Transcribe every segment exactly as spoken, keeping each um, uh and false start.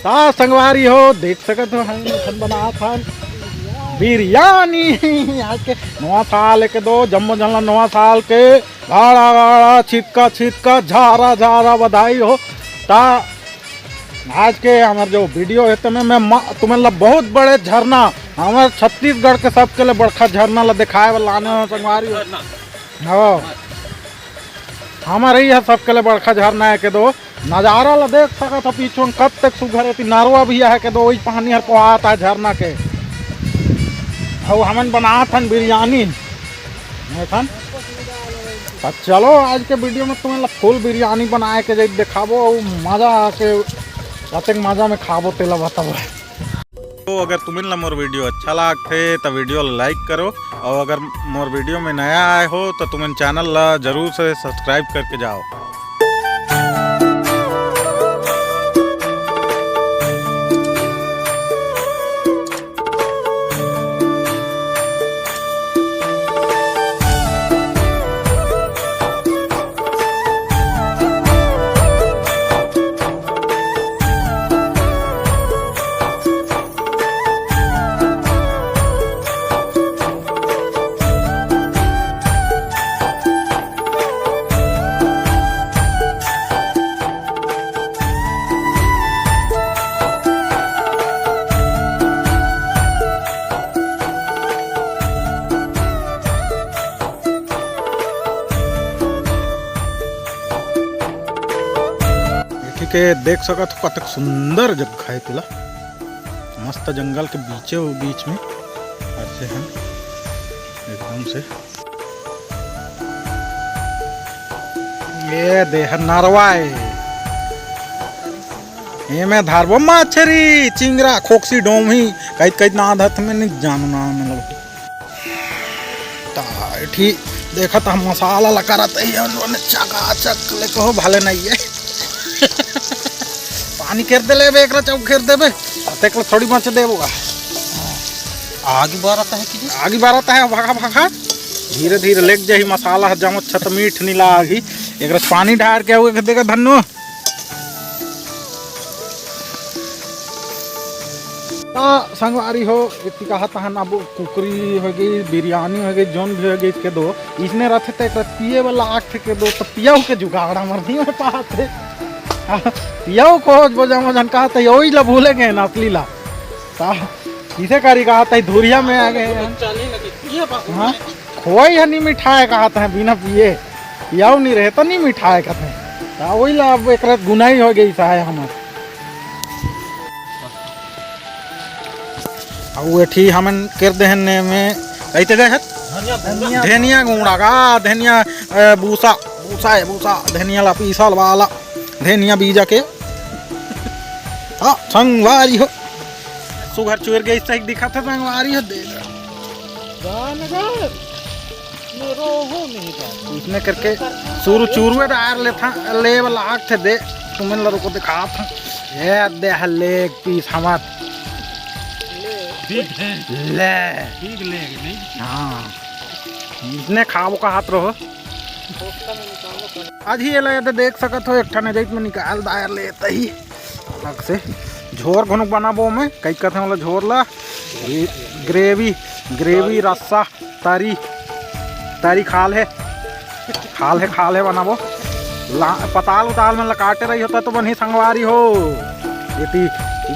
हाँ संगवारी हो, देख सकत हो, हम एखन बनात हन बिरयानी। आज के नवा साल के दो, जम्मो झन ला नवा साल के गाड़ा गाड़ा, छितका छितका, झारा झारा बधाई हो। ता आज के हमर जो वीडियो हे, तमे मैं मा-, तुमन ला बहुत बड़े झरना, हमर छत्तीसगढ़ के सबके ले बड़खा झरना ला देखाए बर लाने हो संगवारी हो। हाँ, हमर ही है सबके ले बड़खा झरना हे के दो। नजारा ला देख सकत हो पीछू में, कब तक सुघर एती नरवा भी हे के दो, वही पानी हर पोहात हे झरना के। अउ हमन बनात हन बिरयानी। एखन त चलो, आज के वीडियो में तुमन ला फुल बिरयानी बनाए के जब देखाबो, अउ मजा आके कतेक मजा में खाबो, तेला बताबो। तो अगर तुमन ला मोर वीडियो अच्छा लागथे, त वीडियो ला लाइक करो, अउ अगर मोर वीडियो में नया आए हो, त तुमन चैनल ला जरूर से सब्सक्राइब करके जाओ। एठी के देख सकत हो, कतक सुंदर जगह हे तेला। मस्त जंगल के बीचे बीच में ऐसे हैं एकदम से। ये देह नरवा हे। एमे धारबो मछरी, चिंगरा, खोकसी, डोमही, कई कई नाम धत में नहीं जानू नाम में लोग। ता एठी देखत हम मसाला ला करत ही, ओने चकाचक ले कहो भले नहीं है। पानी कर दे लेबे, एकरा चौक कर देबे, तेकला थोड़ी बच देबो। आगी बरत हे कि जी? आगी बरत हे, भाखा भाखा। धीरे धीरे लेग जाही मसाला ह, जमत छ त मीठ नी लागी। एकरा पानी ढार के आऊ, एक देखा धन्नो। त संगवारी हो, एती कहा तहन अब कुकरी हो गई, बिरयानी हो गई, जोन भी हो गई, के दो इसने रथे त एकरा पिए वाला आग थे के दो, त पियाऊ के जुगाड़ हमर नहीं हो पात हे। पियाऊ को बोझा मजन कहा त यही ला भूले गए ना असली ला। त इसे करी कहा त धुरिया में आ गए हैं। हाँ, खोई ह नहीं मिठाए कहा त बिना पिए, पियाऊ नहीं रहे त नहीं मिठाए कहते। त वही ला अब एकरा गुनाही हो गई साहे हमर। अउ एठी हमन कर देहन ने में कहिते गए हत? धनिया गुंडा। धनिया गुंडा का, धनिया, ए, बूसा, बूसा हे, बूसा, धनिया ला पीसल वाला, धनिया बीजा के। हाँ, संगवारी हो। सुघर चुर गई सही दिखत हे संगवारी हो, दे। गान गा। इसने करके शुरू चूरुए डार ले था, ले वाला आग थे दे, तुमन ला रुको दिखात हूँ। ये दे ह लेग पीस हमर। बिग है। ले। बिग लेग, नहीं? हाँ। इसने खाबो का हाथ रहो। आज ही ये ला ये दे देख सकत हो, एक ठन जैत में निकाल दायर लेते ही। अलग से झोर घनुक बनाबो में, कई कथे वाला झोर ला, ग्रे-, ग्रेवी, ग्रेवी रस्सा। तरी, तरी खाल हे, खाल हे, खाल हे बनाबो। ला-, पताल उताल मन ला काटे रही होता तो बनही संगवारी हो। एती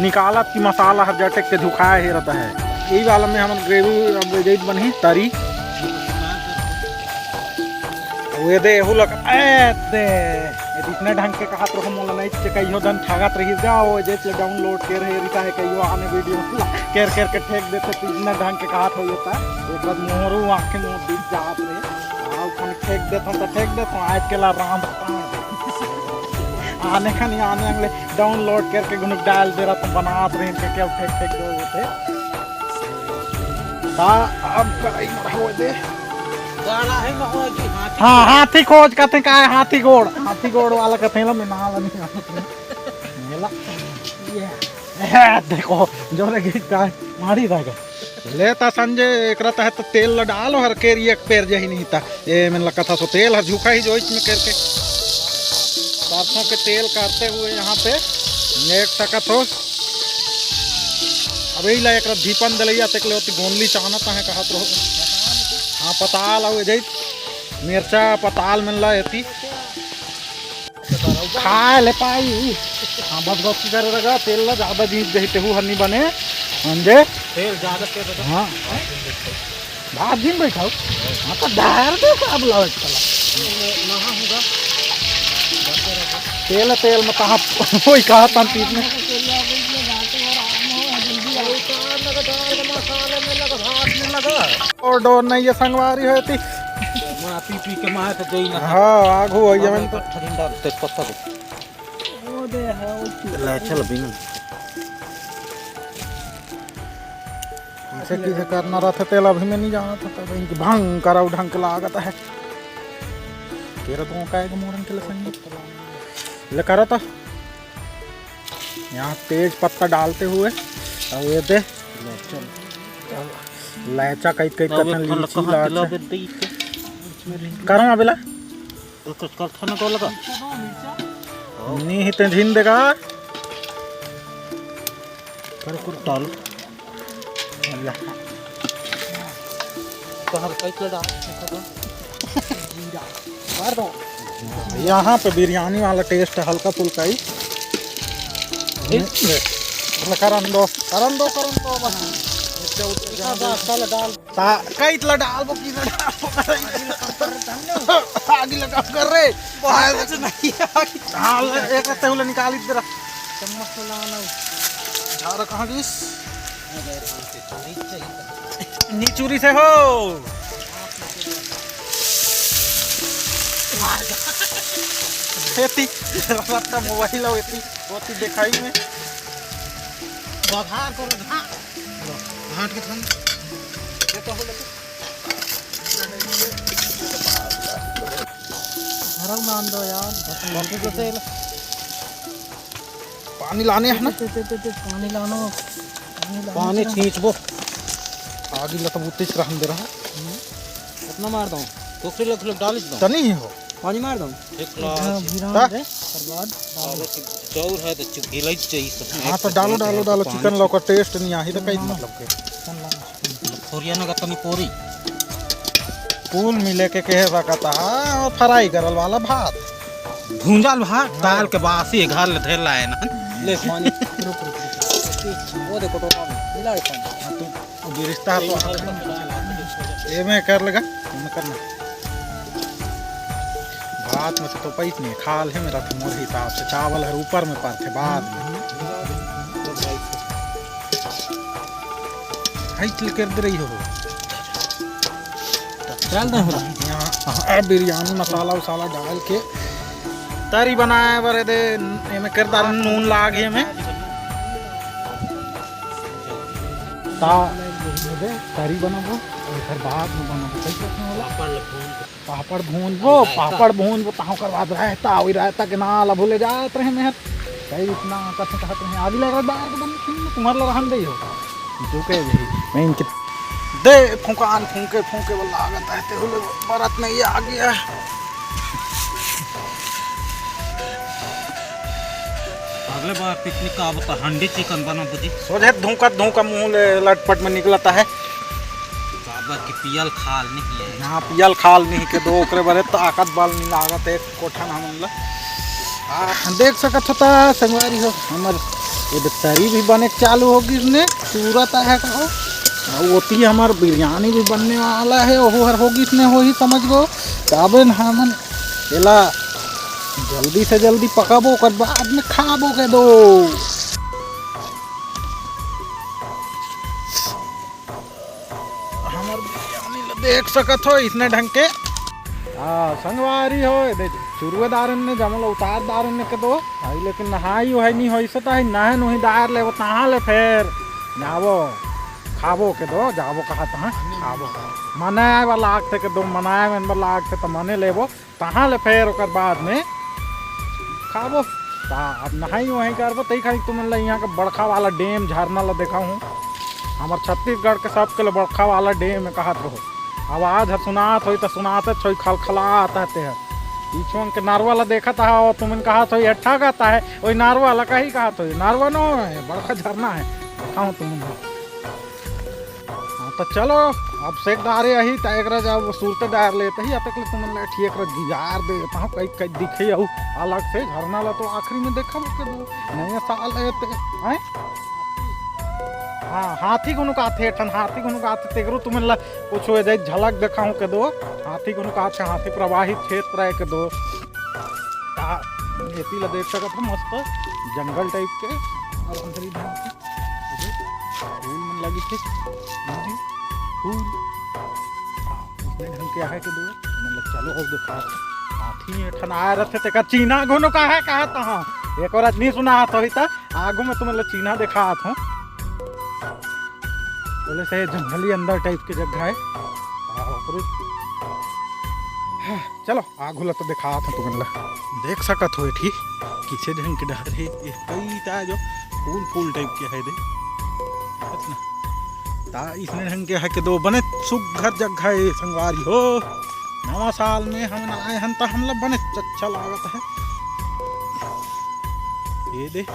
निकालत की मसाला हर जटक के झुकाए हे रहता है। यही वाला में हमन ग्रेवी अब जैत बनही तरी। वो ये दे, एहू लग, ए दे। ये इतने ढंग के कहत रहो, मोला नहीं चे कहियो दन ठागत रही जाओ, जे चे डाउनलोड के रहे रिता है कहियो आने वीडियो केर केर के ठेक देते, तो इतने ढंग के कहत हो ये ता। एक बार मोहरू आंखें मुंह बीत जात रहे। आओ खन ठेक देत हूं, तो ठेक देत हूं, आज के ला राम बताएं। आने खन आने अंगले डाउनलोड करके गुनुक डाल दे रहा, तो बनात रहे इनके क्या ठेक ठेक दो होते। ता अब कढ़ाई में हो दे। गाड़ा है ना हो जी, हाथी हाँ, हाथी खोज कथे का है, हाथी गोड़, हाथी गोड़ वाला कथे ला, मैं ना वाला नहीं जानत हूँ। मेला, ये, ये देखो, जो लगे का मारी रहेगा। ले ता संजय, एकरा तहत तेल ला डालो, हर केर एक पेर जही नहीं ता। ये मन ला कथा सो तेल हर झुका ही जो इसमें करके। सरसों के तेल करते हुए यहाँ पे देख सकत हो। अबे ला एक रद्दी पन दलैया तक ले होती गोंदली चाहना ताहे कहत रहो। हाँ, पताल आवे जाई। मिर्चा पताल मन ला एती। खाए ले पाई। हाँ, बस बस की करे रगा, तेल ला ज्यादा बीज दही तेहू हर नहीं बने। अंजे। तेल ज्यादा से बने। हाँ। भात दिन बैठाओ। हाँ, तो डायर दे का अब लावे चला। नहा होगा। तेल, तेल में कहाँ, वही कहा था पीस में। मसाले में लगा, भात में लगा। और डोर नहीं ये संगवारी होती। माँ पी पी के मार तो जोई ना। हाँ, आगू हो ये मन तो। ठगिन डाल, तेज पत्ता दे। ओ दे, हाँ, ओ चीज। ले चल बिना। इसे किसे करना रहता तेल अभी मैं नहीं जाना था, तब इनकी भंग करा ढंग के लागत है। तेरा तो का एक मोरन के लसन ले करा तो। यहाँ तेज पत्ता डालते हुए अब ये दे लैचा कई कई अब कथन एक ठन लीची लगा लाच। दिला दे दे इसे। करो अबेला। तो कुछ कर थाना को लगा। नहीं ही ते झिन देगा। कर कर डाल। या। तो हम कई के डाल। मार दो। यहाँ पे बिरयानी वाला टेस्ट है, हल्का फुल्का ही। ठीक। ले, करन दो, करन दो, करन दो बस। नीचे उतर जा। डाल, डाल, डाल। ता-, कई तला डाल, वो की डाल, वो कर। आगी लगा कर रे। बाहर से नहीं आगी। हाँ, ले, एक रहते हुए निकाल इधर। चम्मच तो लाना। झारा कहाँ गिस? निचुरी से हो। खेती। मतलब मोबाइल हो इतनी। बहुत ही दिखाई में। बघार करो घाट। घाट के थन। ये तो हो लगे। धरम नाम दो यार। बस बस बस। पानी लाने है ना? ते, ते, ते, ते, पानी लानो। पानी लानो पानी जरा। खींचबो। आगी लता बुत्ती से रहन दे रहा। कितना मार दो? टोकरी लग लग डाल दो। तनी ही हो। पानी मार दो। एक इतना ग्लास। भिरान ता? दे, ओकर बाद डाल। चाउर है तो चुकीला ही चाहिए सब। हाँ, तो डालो, डालो, डालो, पानी चिकन लौका टेस्ट नहीं आही तो कई मतलब के। चिकन लाना। खोरिया ना का तनी पोरी। फूल मिले के कहे सकता है, फ्राई करल वाला भात। भूंजल भात, हाँ। डाल के बासी घर ले धर लाए ना। ले पानी। रुक, रुक, रुक। वो देखो टोकरा में, मिला के पानी। हाँ, तू वो बिरिस्ता तो एमे कर लगा, एमे करना। भात में तो पैस नहीं, खाल है मेरा तो मोर हिसाब से, चावल है ऊपर में परथे बाद में। हाई क्लिक कर दे रही हो। डाल दे हो। यहाँ, हाँ, बिरयानी मसाला उसाला डाल के तरी बनाए बर दे, एमे कर डाल नून लाग एमे। ता तरी बनाबो, ओकर बाद में बनाबो। कैसे होला? पापड़ भूंजबो, पापड़ भूंजबो, तहाँ ओकर बाद रायता, ओई रायता के नाम ला भूले जात रहे मेहर। कई इतना कथे कहत रहे, आगी लगा दार के बन, तुम्हार ला रहन दे हो। जो के भी, मैं इनके दे फुंकान फुंके, फुंके वो लागत है, ते हुले बरत नहीं आ गया। अगले बार पिकनिक का अब तो हंडी चिकन बना बुझी। सोझे धूका धूका मुंह ले लटपट में निकलता है। बाबा की पियल खाल नहीं है। यहाँ पियल खाल नहीं के दो, ओकरे बरे ताकत बल नहीं लागत है कोठन हमन ला। आ, देख सकत होता संगवारी हो, हमर ये तरी भी बने के चालू हो गिस ने, सूरत आहे का हो। आ, ओती हमर बिरयानी भी बनने वाला है, ओहू हर हो गिस ने, होही समझ गो। ताबे न हमन एला जल्दी से जल्दी पकाबो, ओकर बाद में खाबो के दो। हमर बिरयानी ल देख सकत हो इसने ढंग के। हाँ, संगवारी हो, ए दे चुरुए दारन ने जमल उतार दारन ने के दो। भाई, लेकिन नहाई उहाई नहीं होई से ताही नहे नुही दार ले, वो तहाँ ले फेर जाबो, खाबो के दो, जाबो कहा तहाँ, खाबो। मनाए वाला आग थे के दो, मनाए में वाला आग थे तो मने लेबो। तहाँ ले फेर ओकर बाद में खाबो। ता अब नहाई वहीं करबो, तई खाली तुमन ला यहाँ के बड़खा वाला डैम झरना ला देखाहूँ। हमर छत्तीसगढ़ के सबके ले बड़खा वाला डैम कहत रहो। आवाज हर सुनात होई त सुनात होई, खलखलात हे तेहर। पीछुअन के नारवा ला देखत हा, और तुमन कहत होई, "एट्ठा कहता है, वही नारवा ला कही कहत होई।" नारवा नो है, बड़खा झरना है। देखाहूँ तुमन ला। हाँ, त चलो, अब सेक डारे आही, त एकरा जब सुरते डार लेत ही, अतक ले तुमन ला ठीक रख गिजार दे, पाँव कई, कई दिखे अउ अलग से झरना ला तो आखिरी में देखा के दो, नया साल है ते, हैं? हाँ, हाथी कोनो का आथे, ठन हाथी कोनो का आथे, तेकरो तुमन ला कुछ हो जाए, झलक देखाहूँ के दो, हाथी कोनो का आथे, हाथी प्रवाहित क्षेत्र है के दो। आ, एती ला देख सकत हो, मस्त जंगल type के, और अंदर ही ध्यान से, ये फूल मन लगी थे, ये फूल, हाँ, इसने ढंग के आहे के दो, मतलब चलो और दिखा, हाथी एक ठन आए रहते, तेकर चीन्हा घुनो का है, कहा तो हाँ, एक बार नहीं सुना हाथ होई था, आगू में तुम्हें चीन्हा दिखा हाथ हूँ, बोले से जंगली अंदर type के जगह है, हाँ, ऊपर, हाँ, चलो, आगू ला तो देखात हूँ तुमन ला। देख सकत हो एठी, किसे ढंग के डहर हे, ये कई ता जो फूल, फूल type के है दे। देखत ना? ता इसने ढंग के है के दो बने सुग्घर जगह है संगवारी हो। नवा साल में हमन आए हन ता हमला बने अच्छा लागत है। ये दे। ता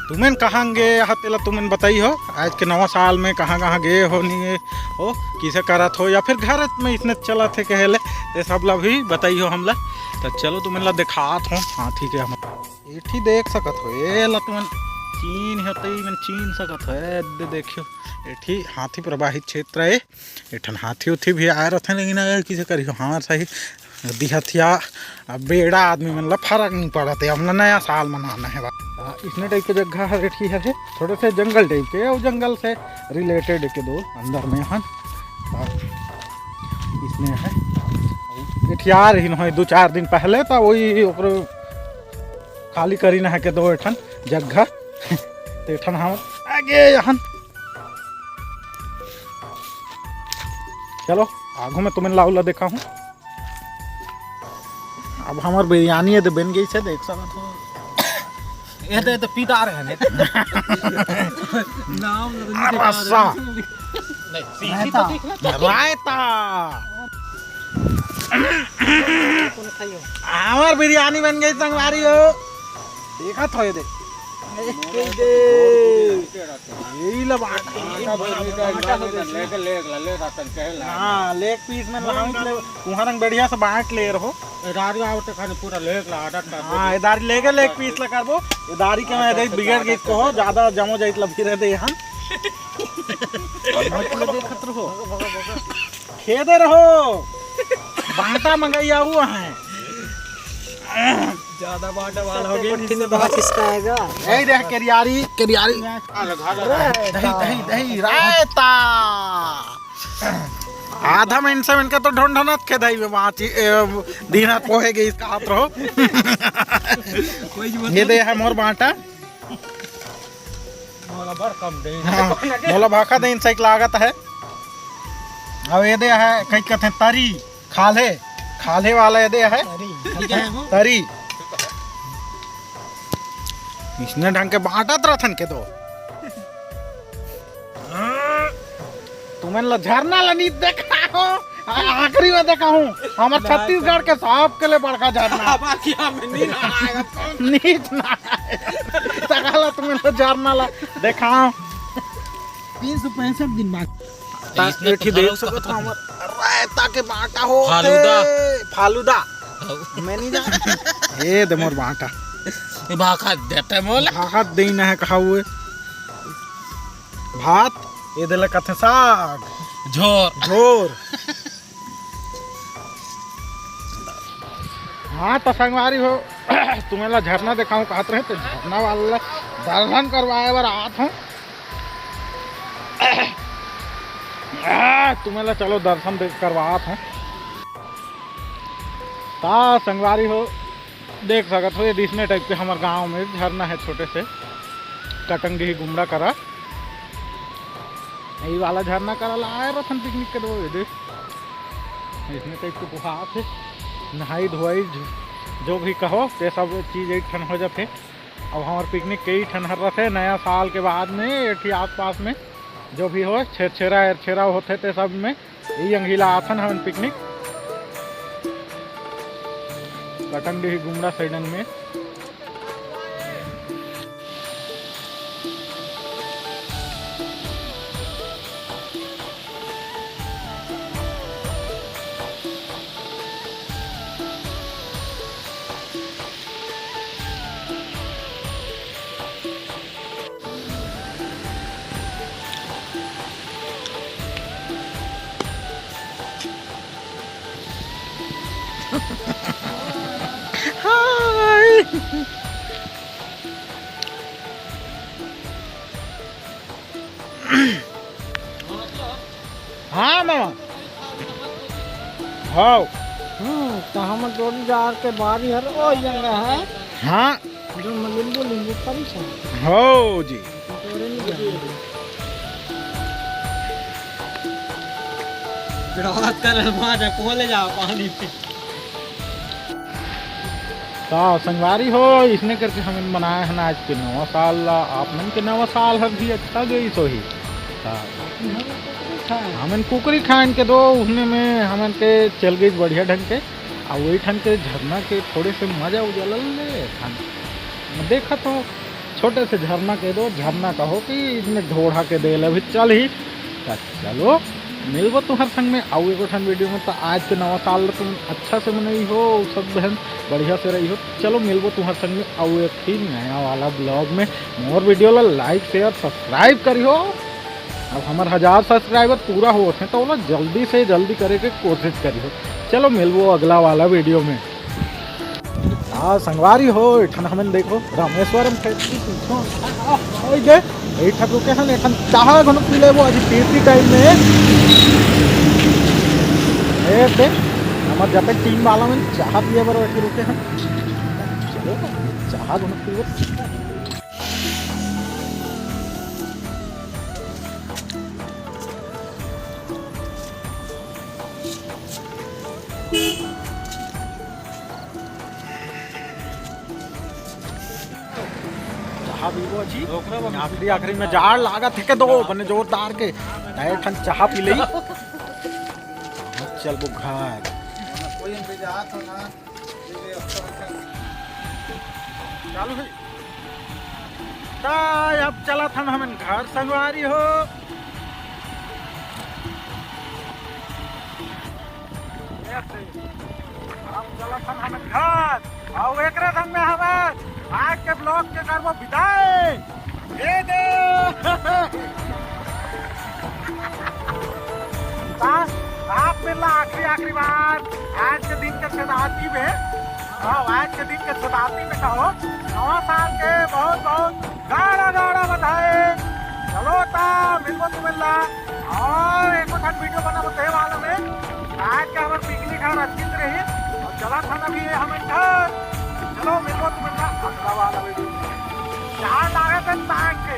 तुमन कहाँ गे हा, तेला तुमन बताई हो, आज के नवा साल में कहाँ कहाँ गे हो, नहीं गे हो, किसे करत हो, या फिर घर में इसने चलत हे कहे ले, ते सब ला भी बताई हो हमला। तो चलो तुमन ला दिखात हो हाथी के हम। एठी देख सकत हो, ए ला तुमन चीन हो, ते मन चीन सकत हो, ए दे देखियो, एठी हाथी प्रवाहित क्षेत्र है। एक ठन हाथी उथी भी आए रथे, लेकिन अगर किसे करियो, हाँ, सही दिहथिया, अब बेड़ा आदमी मन ला फर्क नहीं पड़त है, हमला नया साल मनाना है बा। हाँ, इसने type के जगह हर एठी हरे, थोड़े से जंगल type के, वो जंगल से related के दो अंदर में हन। हाँ, इसने है, एठी आ रही न होय दो चार दिन पहले, तो वही ओकरो खाली करी न है के दो एठन जगह, तो एठन हम आगे हन। चलो, आगू में तुमन ला अउ ला देखाहूँ। अब हमर बिरयानी ये तो बन गई से, देख सकत हो। ये तो, ये तो पीदार है ने। नाम तो नहीं देखा रहा। नहीं, सीधी तो देख ना। रायता। हमर बिरयानी बन गई संगवारी हो। देखत हो ये दे। यही ला बांट। लेके, लेके ला, ले रतन कहे ला। हाँ, leg piece में लाऊं ले, तुहर रंग बढ़िया से बांट ले रहो। ए दारी आवते खाने पूरा लेके ला, आदत कर। हाँ, ए दारी लेके leg piece ला करबो। ए दारी के मैं देख बिगड़ गई को हो, ज्यादा जमो जाइत ला फिर दे हम। देखत रहो। खेदे रहो। बांटा मंगैया हुआ है। ज्यादा बांटा वाला हो गया, इससे बाहर किसका आएगा? यही देख केरियारी, केरियारी। दही, दही, दही, रायता। आधा में इनसे इनका तो ढोंढनत के दही में बांची, ए, दीना पोहे गई इसका हाथ रहो। ये दे है मोर बांटा। मोला बर कम दे। हाँ, मोला भाखा दे इनसे एक लागत है। अब ये दे है, कहीं कहते हैं तरी, खाल्हे, खाल्हे वाला ये दे है। तरी, ठीक है वो। तरी। इसने ढंग के बांटत रथन के दो। तुमन ला झरना ला नी देखा हो, आ-, आखिरी में देखा हूँ। हमर छत्तीसगढ़ के सबके ले बड़का झरना। बाकी हम नहीं नहाएगा, कौन? नीच ना। तकाला तुमन ला झरना ला देखा। तीन सौ पैंसठ दिन बाद। ता इसने ये तो ठीक देख भरोसा सकत हो, हमर रायता के बांटा हो फालूदा। फालूदा। हाँ। मैं नहीं जान। ये दे मोर बांटा। ये भाखा देते मोला। भाखा देना है कहा हुए। भात, ये देला कथे साग। झोर। झोर। हाँ, तो संगवारी हो, तुम्हें ला झरना देखाऊं कहत रहे, तो झरना वाला दर्शन करवाए बर आत हूँ। आ, तुम्हें ला चलो दर्शन दे करवात हूँ। ता संगवारी हो, देख सकत हो, ये दिसने type के हमर गांव में झरना है छोटे से, कटंगडीही गुमड़ा करा। यही वाला झरना करा ला आए रथन picnic के दो, ये देख, इसने type के पोहा थे, नहाई धोई ज-, जो भी कहो, ते सब चीज एक ठन हो जाथे। अब हमर picnic कई ठन हर रथे, नया साल के बाद में, एठी आसपास में जो भी हो, छेरछेरा एरछेरा होथे, ते सब में ई अंगीला आथन हमन picnic। कटंगडीही गुमड़ा side में। हाय। हाँ मामा। हाँ। हम्म, त हमर जोड़ी जार के बारी हर ओ जंगह है। हाँ। जो म नींबू, नींबू फरी छे। हो जी। तोरे नहीं जाने। विरोध करल मां जा, को ले जाओ पानी पे। त संगवारी हो, इसने करके हमन मनाए हन आज के नवा साल ला। आप मन के नवा साल हर भी अच्छा गइस होही। त हमन कुकरी खान के दो, उसने में हमन के चल गइस बढ़िया ढंग के। आ वही ठन के झरना के थोड़े से मजा उजा ल ले ठन। देखत हो, छोटे से झरना के दो, झरना कहो कि इसमें ढोढ़ा के दे ले भी चल ही। त चलो, मिलबो तुम्हार संग में अउ एगो ठन वीडियो में। त आज के नवा साल तुम अच्छा से मनई हो, सब बहन बढ़िया से रही हो। चलो, मिलबो तुम्हार संग में अउ एक ही नया वाला ब्लॉग में। मोर वीडियो ला लाइक, शेयर, सब्सक्राइब करिहो। अब हमर हजार सब्सक्राइबर पूरा होत हे, त ओला जल्दी से जल्दी करे के कोशिश करिहो। चलो, मिलबो अगला वाला वीडियो में। हाँ, संगवारी हो, एठन हमन देखो, रामेश्वरम फैक्ट्री सुनथो। ओए दे, एठन रुके हन, एठन चाहा घुन पी लेबो, अभी तीर्थी टाइम में। ए दे, हमर जते टीम वाला मन चाहा पिए बर एठन रुके हन। चलो, चाहा घुन पीबो। चाहा पीबो जी। आखिरी, आखिरी में जाड़ लागत हे के दो, बने जोरदार के। नए ठन चाहा पी लेई। चलबो घर। चालू है। त अब चलत हन हमन घर संगवारी हो। अब चलत हन हमन घर। अउ एकरे संग में हमन आज के ब्लॉग के करबो विदाई। ये दे। त आप मन ला आखिरी, आखिरी बार आज के दिन के छेदाती में, हाँ, आज के दिन के छेदाती में कहो, नवा साल के बहुत, बहुत गाड़ा, गाड़ा बधाई। चलो त मिलबो तुमन ला अउ एको ठन वीडियो बनाबो ते वाला में। आज के हमर पिकनिक हर अच्छी से रही अउ चलत हन अभी हमन घर। चलो मिलबो तुमन ला अगला वाला वीडियो में। चाहा लागत हे तान के।